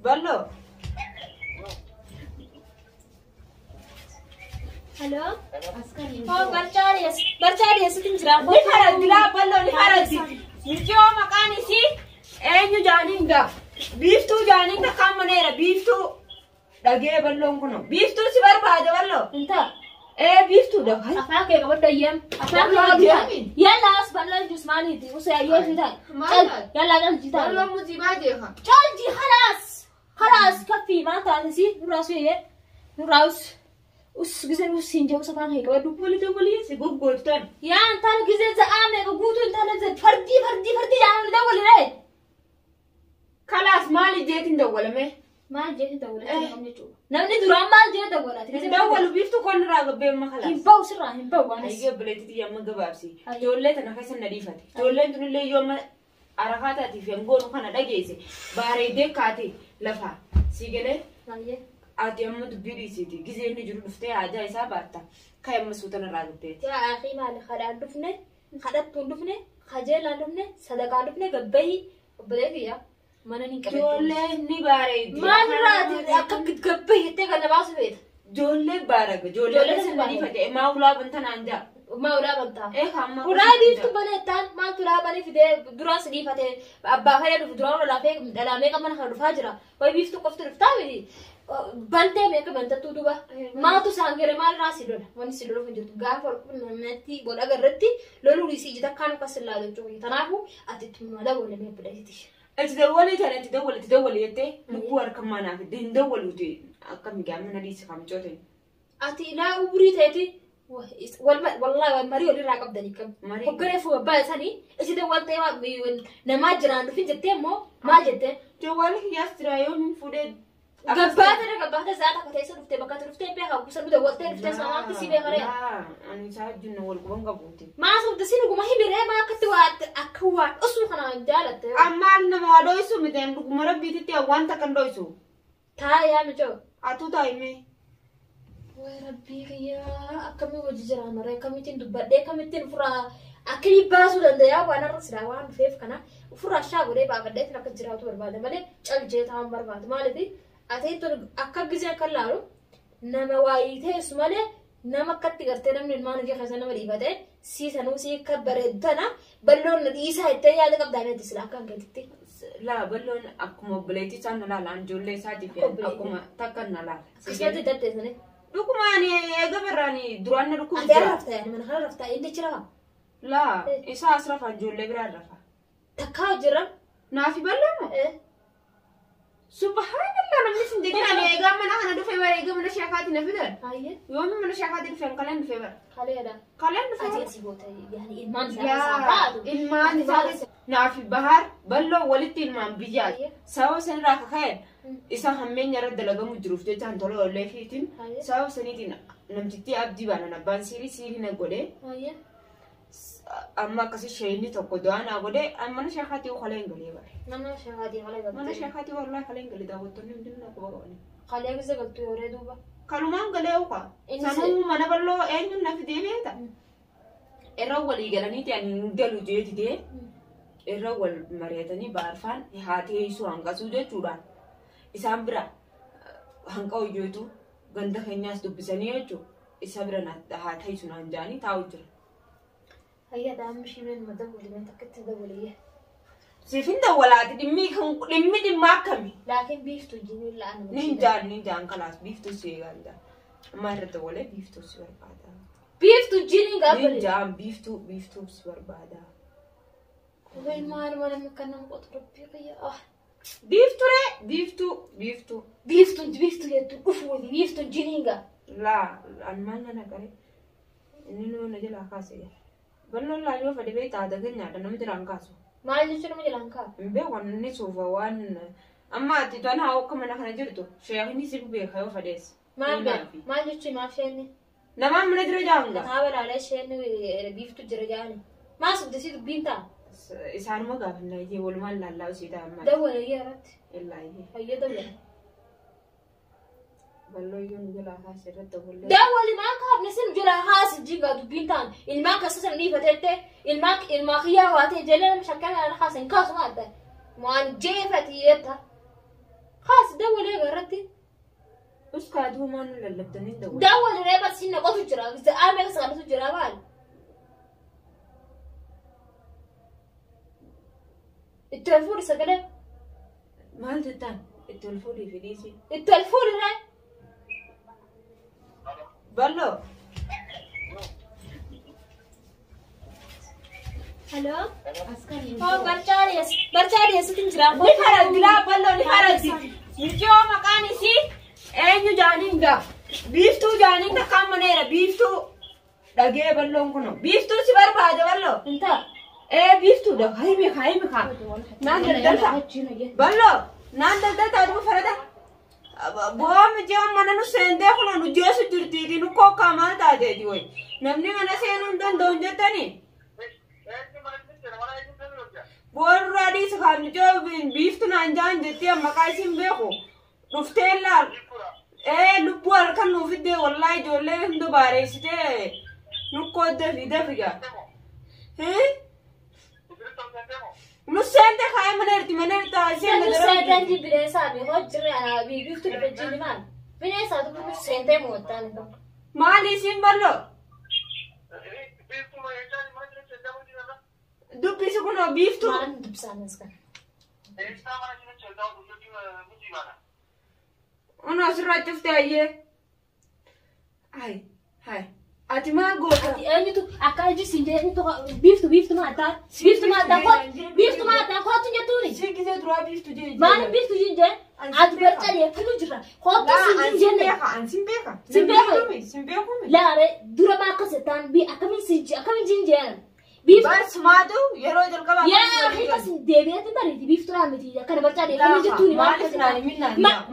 Balloo. Hello. Oh, barcaa dhiyeessi. Barcaa dhiyeessitiin jira. Ni faraddi laa balloo ni faraddi. Michiyoo maqaan isii eenyu jaaniin gaa. Biiftuu jaaniin takkaan maneera biiftuu. Dhagee balloon kuno. Biiftuu si barbaade balloo. Inta. Ee biiftuudha. Afaan kee qabadhu ayyam. Afaan kee Balloo qabadhu. deemi. Yalla as balloon jus maaliiti? Usee ayyoo si ta'a. Maal? Yalla cal ji ta'a. Balloon musiibaa jeeqa. Cal ji khalaas. Khalaas kaffii maal taate si nurraa su'ee nurraa us. Us gizee us siin jedhu afaan kee qabadhu. Wali wali si gurgurtan. Yaa intaala gizee za'aa meeqa guutuu intaala za'aa fardii fardii fardii jaalan dawwali ree. Kalaas maali jeetiin dawwalame? Maal jeetiin dawwala kam jechuudha. Namni duraan maal jee dawwalaati? Hin dawwalu biiftuu kon irraa gabbee amma Hin kalaas. bahu sirraa hin bahu waanis. Ayyee obboleettiitii amma gabaabsi. Ayyee. Ijoollee tana keessa na dhiifate. Ijoolleen tunillee yoo amma arakaa taatiif hangoonu kana dhageesse baareedee kaate lafa si galee Baay'ee. ati amma dubbii dhiisiiti. Gizee inni jiru dhuftee haajaa isaa baatta. Ka'e amma suutan irraa gabbeeti. Yaa akii maali kadhaan dhufne kadhattuun dhufne kajeelaan dhufne sadaqaan dhufne gabbayii obboleetii yaa mana ni qabatu. Ijoollee ni baareeddi. Maal irraati akka gabbayii jettee kan na baasu feeta. Ijoollee baaraga. Ijoollee Ijoollee keessa na baaraga. dhiifate. Maa ulaa bantanaan jaa. Maa ulaa bantaa? Ee hamma. Ulaa biiftu baneettaan maaltu ulaa banee fidee duraan si dhiifate abbaa fayyaa dhufu duraan olaa fee dhalaamee mana kana dhufaa jira. Wayi biiftu qofti dhuftaa miti. Bantee meeqa bantattuu duuba. Maaltu isaan gare maal irraa si lola? Wanni si loluuf hin jirtu. Gaafa walqunnamatti wal agarratti loluu dhiisii iji takkaan akkas hin laalu jechuudha. Kanaafuu ati itti mala wal bileeti. Itti dawwalii tana itti dawwali itti dawwali jettee lubbuu harka manaa fidde hin dawwaluuti akka migaamina na dhiisi kamcoote. Ati ilaa umurii ta'eeti wallahi wal marii walirraa qabdanii qabu. Marii. Hogganee fuula abbaa isaanii isi dawwaltee namaa jiraan dhufin jettee immoo maal jettee? Jawwaali kiyyaas jira yoo hin fuudhee. Gabbaata na gabbaata zaata akka teessa dhuftee bakka ati dhuftee beekaa kuusa nu dawwaltee dhuftee samaatti si beekaree. Laa ani isaa wajjin wal quban qabuuti. Maa sobde si dhuguma himiree maa akkatti waa akka waa dhosuu kana jaalatte. Ammaan nama waa dho'isu miti ani dhuguma rabbiititti waan takka hin dho'isu. Taa yaa micoo. Atuu taa'imee. Way rabbii kiyyaa akkamii hojii jiraan maree akkamittiin dubbadhee akkamittiin ofirraa akkamii baasuu danda'a waan har'a silaa waan dhufeef kana ofirraa shaa godhee baafadheetiin akka jiraatu barbaada malee caljee taa'uun barbaada maaliif ati akka gizee akka laalu nama waayii teessu malee nama akkatti gartee namni ilmaan hojii keessa nama dhiifate sii sanuu sii akka bareedu tana balloon na dhiisaa jettee yaada qabdaa miti silaa akka hankeetitti. Laa balloon akkuma obboleettii isaa na laala ani ijoollee isaatiif Obboleettii. akkuma takka na laala. Akkasumatti daddeessanii. Dhuguma ani eega barraani duraan na dhukkubu Ati har'a jira. raftaa yaani mana kana raftaa inni jira Laa isaa as rafa ijoollee biraa rafa. takkaa hojirra. Naafi balloon Subhaanallah namni sin jedhin ani eegaa mana kana dhufe bara eega mana sheekaati na fidan. Baay'ee. Yoomi mana sheekaati dhufe kaleen dhufe bara. Kaleedha. Kaleen dhufe Ati bara. asii goota yaani ilmaan isaa Yaa keessaa taatu. ilmaan isaa keessa naafi bahaar balloo walitti ilmaan biyyaati. Sababa sanirraa akka ka'e isa hammeenya irra dalagamu jiruuf jecha an tola oollee fiitiin Baay'ee. sababa saniitiin namtittii abdii baanan abbaan siirii siirii na godhee Baay'ee. amma akkasi sheeyinni tokko du'aa naa godhee an mana sheekaatii kaleen galee bara. Nama sheekaatii kalee Mana galtee. sheekaatii wallaahi kaleen galee daawwattoonni hundinuu na quba qabani. Kalee keessa galtuu yeroo duuba. Kalumaan galee uka. Innis- Sanuu mana bal'oo eenyuun na fidee beekta. Irra walii galaniiti ani hin galu jee didee irra wal mari'atanii baarfaan haa teessuu hanqasuu jechuudhaan isaan bira hanqa hojjetu ganda keenyaas dubbisanii jechuudha. Isa bira haa teessu naan jedhanii taa'u jira. Hayyaadha amma isheen madda waliin takkatti dawwaliyye. Siif hin dawwalaati dhimmi dhimmi dhimma akkami? Laakiin biiftuu jiruun la'aan. Nin jaan nin jaan kalaas biiftuu si eegaan jaan. Amma irra dawwalee biiftuu si barbaada. Biiftuu jiruun Nin gaafa. jaan biiftuu biiftuu si barbaada. Way maal maal amma kan nama qotu rabbii kiyya. Biiftuu ree biiftuu biiftuu. Biiftuun biiftuu jettu dhufu wali biiftuun jiruun gaa. Laa an maal nana qare inni nuu na jalaa kaase jira. Balloon laa yoo fedhe beektaa haadha keenyaadha nama jalaan kaasu. Maal jechuun nama jalaan kaa? Hin beeku inni suufa waan amma ati tola haa akka mana kana jirtu sheekni si beeka yoo fedhees. Maal beeku? Maal jechuun maaf isheen? Namaan mana jira jaanga. Kitaaba ilaalee isheen biiftuu jira jaani. Maal subdisii dubbiin ta'a? Isaanuma gaafannaa iyyee walumaan laallaa osii ta'a amma. Dawwaliyye irratti. Illaa iyyee. Fayyee dawwale. Balloo iyyuu nu jalaa kaase irratti dawwallee. Dawwali maal kaafne sin jala haasi jigaa dubbiin ta'an ilmaan keessa sana dhiifatette ilmaan ilmaa kiyyaa waatee jalee nama shakkaa kana kaasan hin kaasu maal ta'e waan jeefati jetta. Haas Dawwalee irratti. Uskaa duumaan nu lallabdanii dawwale. Dawwalee barsiin qotu jira. Aamee sagaletu jira maal? Itti ol fuudhi sagalee. Maal jettaan? Itti ol fuudhii fi dhiisii. Itti ol fuudhi ree. Bal'oo. Hello. Oh, barcaa dhiyeessi. Barcaa dhiyeessitiin jira. Ni faraddi laa bal'oo ni faraddi. Michoo maqaan isii eenyu jaaniin gaa? Biiftuu jaaniin takkaan maneera biiftuu. Dhagee bal'oon kun biiftuu si barbaada bal'oo. Inta. Ee biiftuudha. Haymi haymi kaa. Naan daldalta. Bal'oo naan daldalta aduu farada. Boo mijoon mana nu seentee kun nu jeesu jirtiiti nu kokkaa maal taateeti wayi. Namni mana seenuu hin danda'u hin jettanii. Boorraa dhiisa kaa mijoo biiftuu naan jaan jettee maqaa isiin beeku. Dhuftee laal. Ee lubbuu harkan nuu fiddee wallaahi ijoollee hunda baareessitee nu koodda fi dafiga. Nu seente kaayee mana irti mana irti taasisee Nu seenteen ji bineensaa mi hojjirre ana biiftuu dhufe jiini maal? Bineensaa tu nu seentee moottaan. Maali isiin bal'oo? Dubbisi kunoo biiftuu. Maal dubbisaan as kana? Unoo asirraa cuftee ayyee. Hai hai. Ati maal goota? Eenyutu akka iji siin jedhe biiftuu biiftuu maal ta'a? Biiftuu maal ta'a? Biiftuu maal ta'a? Kootu jettuuni? Isheen gisee duraa biiftuu jee. Maal biiftuu jee jee? Ati barcaa dhiyeeffatu jira. Kootu siin jenne. An sin beeka. Sin beeka. Sin beekumi. Laare dura maa akkas jettaan akkamiin siin akkamiin siin jeen? Biiftuu. Barsumaatu yeroo jalqabaa. Yaa akkas deebi'eetti bareedi biiftuu dhaa miti akkana barcaa dhiyeeffatu jettuuni maal Maaliif naan himin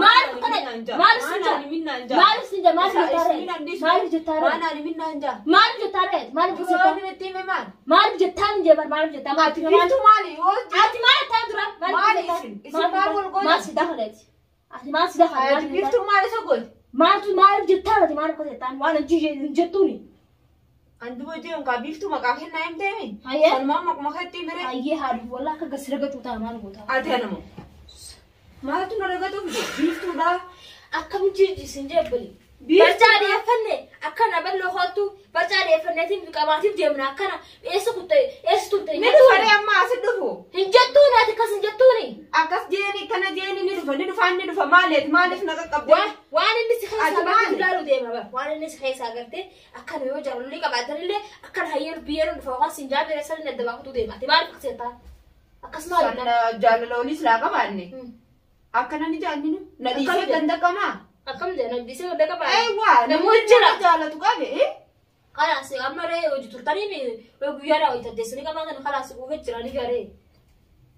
Maaliif kana maaliif siin jaa? Maaliif siin jaa? Maaliif jettaa ree? Maaliif jettaa ree? Maal naan himin naan jaa? Maaliif jettaa ree? Maaliif jettaa? Yoo itti hime maal? Maaliif jettaa hin jee bar maaliif jettaa? Ati biiftuu maali? Yoo Ati maal jettaa dura? Maali isin? Isin maal wal goote? Maal si dakaleeti? Ati maal si dakaleeti? Ati biiftuu maal isa goote? Maaltu maaliif jettaa ati maaliif jettaan waan hin jettuuni? Anduba jeeun kaa biiftuu maqaa kennaa himteemi? Hayyee. Sanumaan maquma keetti himire? Hayyee haadhu walaa akka gasi ragatu ta'a maal goota? Ati anamo. Maaltu na ragatu fide? Biiftuudha. Akkam jirjisin jebbali. Biiftuu. Barcaa dhiyeeffanne akkana bal'oo hoottu barcaa dhiyeeffanneetiin qabaatiif deemna akkana eessa kutte eessa turte Ni dhufa ree amma asi dhufu. Hin jettuuni ati akkas hin jettuuni. Akkas jeeni kana jeeni ni dhufa ni dhufa ni dhufa maaliif maaliif na qaqqabde? Waan inni si keessaa Ati gartee maali? ilaaluu deema bara. Waan inni si keessaa gartee akkana yoo jaalalli qabaatanillee akkana hayyee biyyee dhufa waan siin jaabire sanii adda baafatuu deema. Ati maaliif akkas jettaa? Akkas maali? Sana jaalala oliis laa qabaanne. Akkana ni jaallinu. Na dhiisee ganda qamaa. Akkam jedhan dhiisee ganda qabaa? Eewwaa Namni jira. Jaalatu qabe. Kalaas amma ree hojii turtanii guyyaadhaa hojii taddeessanii qabaatan kalaas guufee jiranii garee.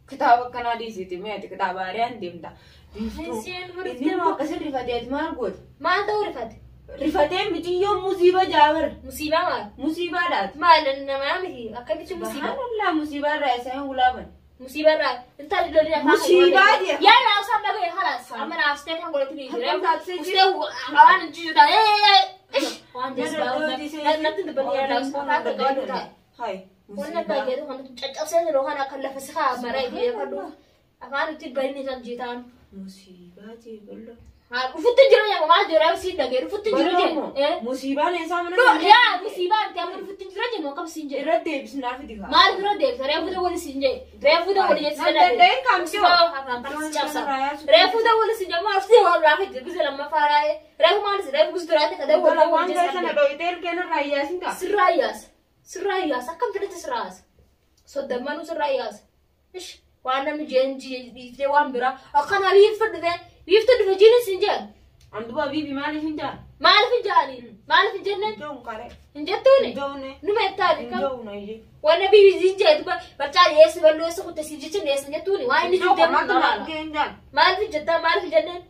Kitaaba akkanaa dhiisiti meeti kitaaba ari'aan deemta. Biiftuu. Inni immoo akkasii rifatee ati maal goote? Maal ta'uu rifate? Rifatee mitiyyoo musiiba jaabar. Musiibaa maal? Musiibaadhaati. Maal namaa miti akkamitti musiibaa? Subhaanallah musiibaa irraa isa hin gulaaban. Musiibaa irraa intalli lolli afaan Musiibaa jee. Yaa naaf dhaga'e kalaas amma naaf ta'e kan godhatu ni jira. Akkam taatee Ustee waan hin jiru ta'a. Waan jechuudha. Natti dubbatti yaa naaf afaan kan qabatu ta'a. Hai. Wanna baay'ee kan caccabsee jiru kan akka lafa si haa mara itti kadhu. Afaan itti barinni kan jitaan. Musiibaa jee bal'oo. Haa dhufutti jiru yaa maal jira si dhagee dhufutti jiru jee. Musiibaan eessaa mana Yaa musiibaa miti amma dhufutti jiru jee moo kam siin jee. Irra deebisnaa fidi kaa. Maal bira deebisa reefu wali siin jee reefu wali jee Nan danda'in kaamsoo. Afaan kan cabsa. Reefu wali siin jee maal si wal raafii jiru gisa lammaffaa raayee reefu maal si reefu gusa duraate kadee wal Waan wal ta'e sana dhoyitee ilkeen irraa iyyaasin kaa. Sirraa iyyaasa. Sirraa iyyaasa akkam fedhatti sirraa yaasa. Soddammanuu sirraa iyyaasa. Ish waan namni jeen dhiiftee waan biraa akkana biiftu dhufe biiftu dhufe jiini siin jee. Anduba biibi maaliif hin jaan? Maaliif hin jaani? Maaliif hin jenneen? Joon qaree. Hin jettuuni? Joone. Numa ittaani kam? Joon ayyee. Wanna biibi siin jee duba barcaa dhiyeessi bal'oo eessa kutte siin jecha dhiyeessan jettuuni waan inni Joon jiru maaltu deemu naan ga'e hin jaan? Maaliif hin jettaa maaliif hin jenneen?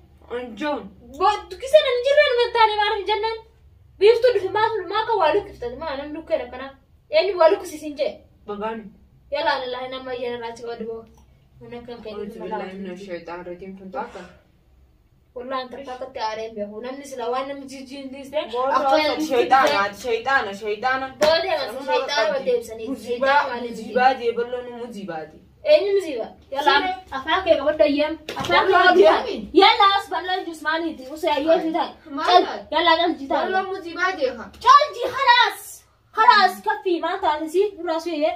Joon. Dukkisee nan jirreen numa ittaani maaliif hin jenneen? Biiftuu dhufe maal maa kan waa lukkiftan maa namni lukkee akkanaa eenyu waa lukkisiisin jee? Babaani. Yalaa lallaahi nama ayyaana irraa qabadu boo. Mana kan kee Auzu billahi mina shaytaan rajiim tun taata. Wallaan takka akkatti aareen beeku namni sila waan namni jijjiin dhiisne Shaytaana shaytaana shaytaana. Boodee mas shaytaana deebisanii Musiibaa musiibaa jee bal'oon musiibaati. Eenyu musiba? Yalla afaan kee qabadhu ayyam. Afaan kee qabadhu. Yalla as bal'aa jus maaliiti? Usee ayyee fi taa'e. Yalla calji taa'e. Bal'oo musibaa jeeqa. Calji khalaas. Khalaas kaffii maal taate si nurraa su'ee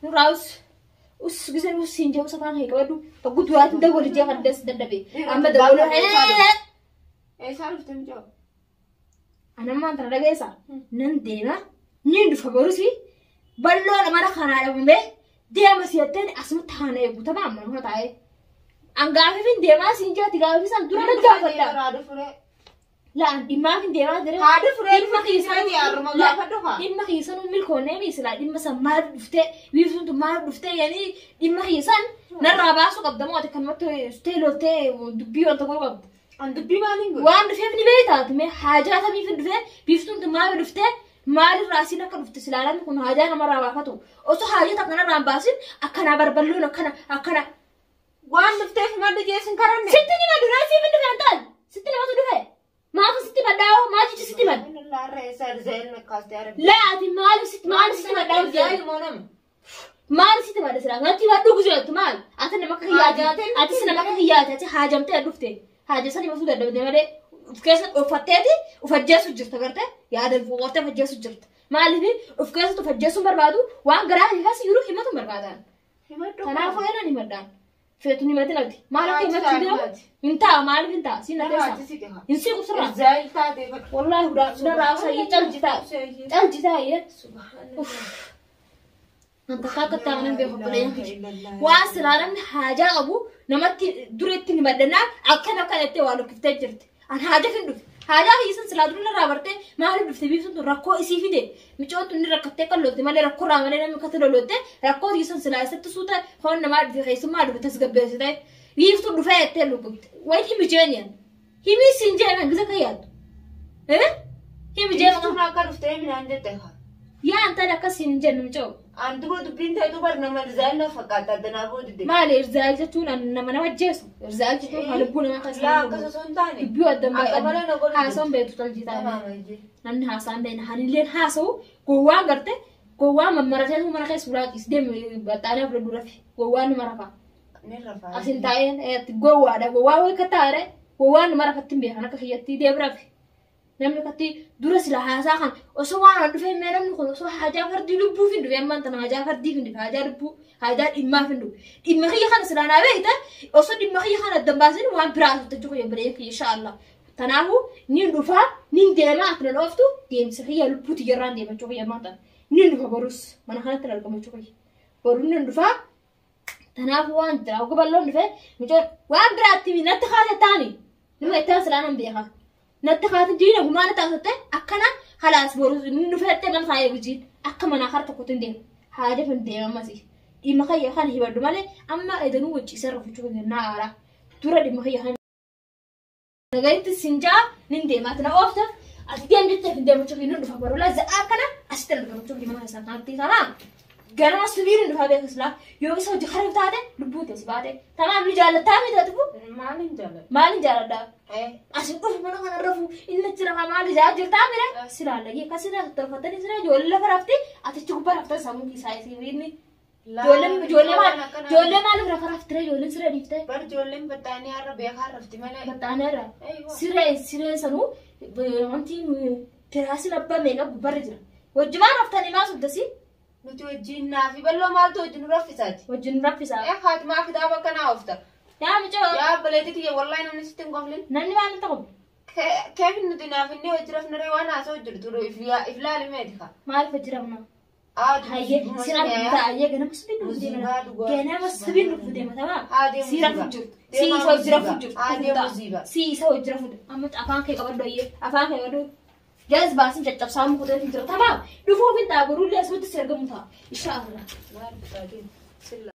nurraa us. Us giseen us hin jedhu afaan kee qabadhu. Tokko duraatiin dawwali jee kan des dadhabe. Amma dawwalu. Eessaa dhufte mucaa? Anammaan tana dhageessa. Nan deema. Niin dhufa borusi. Bal'oo mana kanaa dhabamee. Deema si'atteen asumatti haana eegu tamaa mana taa'ee. An gaafifin deemaa siin jeetti gaafisan dura nan gaafadha. Laan dhimmaaf hin deemaa jira. Haadha furee dhimma dhimma keessan milkoonnee miisilaa dhimma san maal dhuftee wiiftuun tun maal dhuftee yaani dhimma keessan narraa baasuu qabda moo ati kanumatti sutee loltee dubbii wanta godhu qabda. An dubbii maaliin godhu? Waan dhufeef ni beektaati mee haajaa tamiif hin dhufee biiftuun tun maal dhuftee maalirraa asiin akka dhufte silaalaan kun haajaa namarraa baafatu osoo haajaa takka narraa hin baasin akkanaa barballoon akkana akkana. Waan dhufteef madda jeesin karanne. Sitti nima dura siif hin dhufe taal sitti namatu dhufe maaf sitti maddaa'oo maal jechi sitti madda. Laa ati maaliif sitti maaliif sitti maddaa'oo jedhu. Maal sitti madda silaa natti maddu guzeettu maal ati nama akka hiyyaati ati nama akka hiyyaati ati haajamtee dhufte haaja sani masuu dadhabde malee. Of keessa uffatteeti of ajjeesu jirta garte yaada qoortee of ajjeesu jirta maaliif of keessatti of ajjeesuun barbaadu waan garaa keessa jiru himatu barbaadan. Kanaafuu eenyuun himadhaan feetu himatin ati maal akka himachuu deemu hin ta'a maaliif hin ta'a siin na keessa hin siqu sirraa. Wallaahi hudaa sayyee calji ta'a calji ta'a. Wanta akka taa'an beeku obboleeyyan waan silaa namni haajaa qabu namatti dureetti himadhannaa akkana akkana jettee waa lokkiftee jirti. An haajaa hin dhufe. Haajaa hiisan silaa dura narraa bartee maaliif dhufte biiftuun tun rakkoo isii fide. Micoon tun ni rakkattee kan lolte malee rakkoo irraa malee namni akkatti lolotte rakkoo hiisan silaa isatti suuta hoon namaa dhufe keessummaa dhufe tasgabbeessite. Biiftuun dhufee jettee lukkifte. Wayi himi jeenyan. Himi siin jeeman gisa kan yaaddu. Himi jeeman. Biiftuun akka dhuftee minaan jette haa. Yaa antani akkas hin jennu micoo. An duba dubbiin ta'e bar nama irzaa'il na fakkaata addanaa boodide. Maali irzaa'il jechuun nama nama ajjeesu. Irzaa'il jechuun kan lubbuu namaa keessa. Laa akkas osoo hin taane. Dubbii addan baay'ee haasa'uun beektu tolchii taate. Namni haasa'an beekna hanilleen haasa'u gowwaan garte gowwaan mammarateetu mana keessa ulaa ciis deemu baxxaanee fudhadhu rafi gowwaan nama rafa. Asin taa'een gowwaadha gowwaa wayii akka taa'e gowwaan nama rafatti hin beekan akka kiyyatti deemu rafi. Namni katti dura sila haasaa kan osoo waan an dhufee mee namni kun osoo haajaa fardii lubbuuf hin dhufe ammaan tana haajaa fardiif hin dhufe haajaa lubbuu haajaa dhimmaaf hin dhufe dhimma kiyya kana silaa naa beekta osoo dhimma kiyya kana addan baasin waan biraa hojjechuu kiyya bareedu kiyya inshaallah. Kanaafuu ni dhufaa ni deemaa ati na dhooftu deemsa kiyya lubbuu tiyyarraan deemachuu kiyya ammaan tana ni dhufa borus mana kanatti argamachuu kiyya boruu ni dhufaa kanaafuu waan jira oga bal'oon dhufe micoon waan biraatti natti kaase taani nama ittaan silaa nan beekaa. Natti kaate jiina gumaana taasifte akkana halaas boru inni dhufeettee nama taa'ee gujiin akka manaa kara tokkotti hin deemu haajaa hin deemu ammas dhimma kiyya kan hibadhu malee amma edanuu wajji rafachuu kennaa aaraa dura dhimma kiyya kan nagaritti sinjaa nin deema ati na ooftaaf ati deem jettee hin deemu jechuun inni dhufa baruu laa za'aa akkana asitti argamu jechuun mana isaa kanatti tamaa ganama sibiilli dhufaa beekus laa yoo isa hojii kara taate lubbuu teessi baate tamaam ni jaallataa miti ati Maaliin jaalladha? Maaliin jaalladha? Asin dhufu mana kana rafu inni achi rafaa maali jaa jirtaa mire silaa lagee kasira tolfatanii sira ijoollee lafa rafti atichi gubbaa raftan sammuu keessaa isii inni ijoollee maaliif rafa raftire ijoolleen sira dhiifte. Bar ijoolleen baxxaanii har'a beekaa rafti malee. Baxxaanii har'a siree sireen sanuu wanti tiraasiin abbaa meeqa gubbarra jira. Wajjumaan raftanii maa suddasi? Nuti wajjin naafi bal'oo maaltu wajjin nu raffisaati? Wajjin nu raffisaa. Haati kitaaba akkanaa oofta. Yaa mucaa. Yaa obboleettii kiyya wallahi namni sitti hin qoflin. Namni maal hin ta'u? Keefin nuti naaf inni hojii rafnaree waan haasa'u jirtu if laalimeeti ka. Maaliif hojii rafna? Hayyee sin argita hayyee ganama sibiin dhufu deema. Ganama sibiin dhufu deema tamaa. Si rafu jirtu. Si isa hojii rafu jirtu. Si isa hojii rafu. Amma afaan kee qabadhu hayyee afaan kee qabadhu. Jazz baasin caccabsaa mukutee hin jiru tamaa. Dhufuuf hin ta'a boruullee asumatti si argamu ta'a. Inshaa Allah.